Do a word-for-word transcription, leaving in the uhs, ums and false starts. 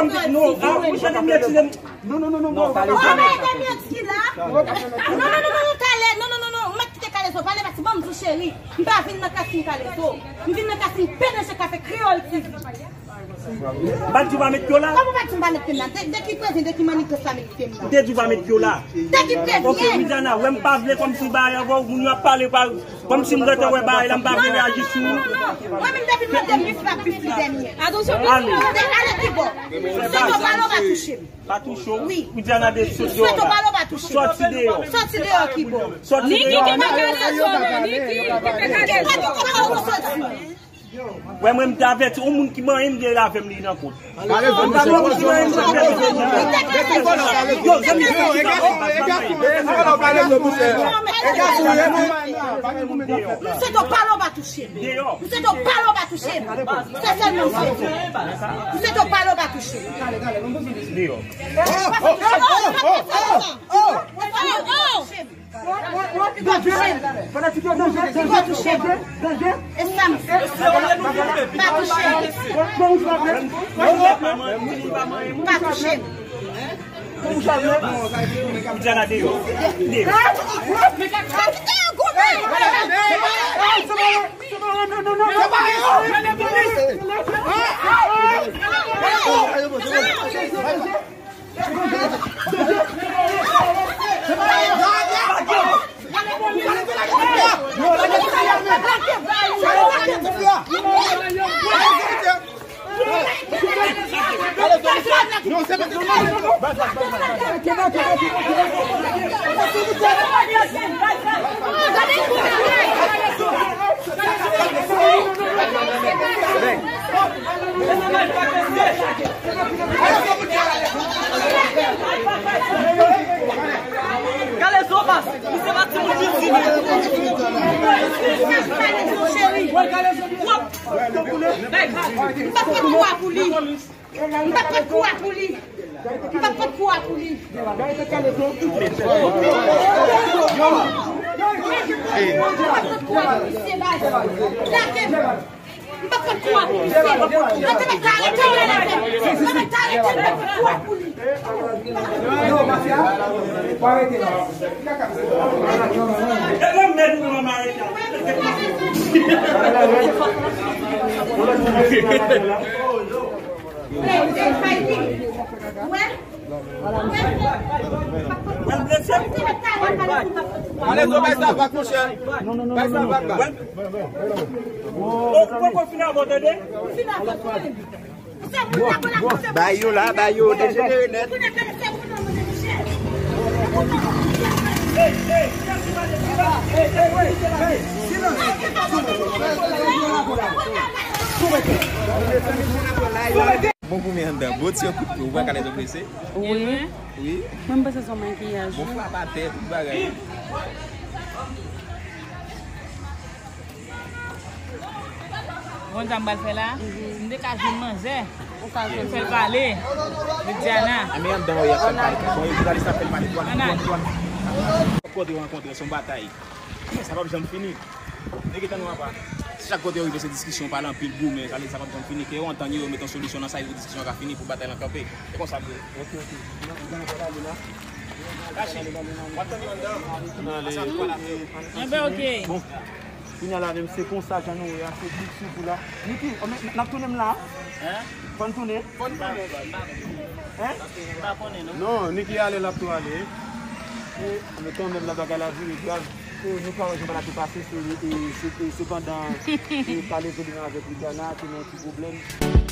fè m di, non, a, ou chante m mèt si lè m. Non, non, non, non, non, pa ka fè. Kalezo. Non, non, non, non, non, Kale-, non, non, non, non, ou mèt kite Kalezo pale, paske ban m di w cheri, m pa vin nan casting Kalezo. M vin nan casting P D G Café Kreyòl T V. M pa t di w pa met pye w la. Kòman w pa t di m pa met pye m la? De, de ki prevyen, de ki mannigans sa met pye m la? M te di w pa met pye w la. De ki prevyen? Ok, Widiana, wè m pa vle kòmsi bagay avè w, moun yo ap pale pa, kòmsi m gentan wè bagay la, m pa vle reyaji sou ou. Non, non, non, non. Mwen menm depi m nan de bif la, bif li dènye. Atansyon, ale. De, ale ki bò? Sweto pale w pa touche m. Pa touche w. Wi. Widiana de sot deyò la. Sweto pale w pa touche m. Sòti deyò. Sòti deyò ki bò? Sòti deyò. Niki ki pa ka sòti deyò, Niki ki pa ka sòti deyò. Wè mwen m te avèti, yon moun ki manyen m gen l avè m li nan kont. Yon moun ki manyen m li nan kont. Yo, zanmi, m sweto pale w pa touche m. M sweto pale w pa touche m. Se sèlman m sweto. M sweto pale w pa touche m. Deyò. Pa touche m. Pa touche m. Pa touche m. E sa m fè. Pa touche m. Pa touche m. Widiana deyò. Deyò. Kalezo pa, misye pa timoun piti. Cheri, w ap, m p ap pran kou a pou li. M p ap pran kou a pou li. M p ap pran kou a pou li. M p ap pran kou a pou li. M p ap pran kou a pou li. Mwen te mèt arete w la avè m. Mwen mèt arete l, mwen pran kou a pou li. Ale, non, bay sa vag, monchè. Bay sa vag la. Ou poko fin avè w, tande? Bay yo la, bay yo dejenere nèt. Bon, pou men anndan, bon ti yon kout pye, ou wè kalè zò prese? Wi. Wi. Mwen m panse se yon makiyaj. Bon, frap atè, tout bagay. Bon, sa m pral fè la, m te ka jwenn manzè. Ou ka jwenn Fè l pale. Vidiana. A, men anndan, wi, ap fè l pale. Bon, e jounalis la fè l pale. Douane, douane, douane. Kote yo rankontre, se yon batay. Sa p ap janm fini. Nèg etan nou apa. Chak kote yo rive, se diskisyon, pale anpil, goumen, sa vle di sa p ap janm fini. Ke yo antann yo, yo met yon solisyon nan sa, yo diskisyon an ka fini pou batay lan kanpe. E konsa l ye. Ok, ok. Kache. W ap tann yo anndan. Asa nou pral ap fè. Enben, ok. Bon, kounye a la menm se konsa jan nou ye a, se big sou kou la. Niki, n ap tounen m la? Fò n tounen? Hein? Non, Niki ale, l ap tou ale. Men kanmenm la bagay la vire grav. E nou ka wè jan bagay la te pase, se, e, se, e, sepandan, e, pale Zolina avèk Vidiana, te nan yon ti pwoblèm.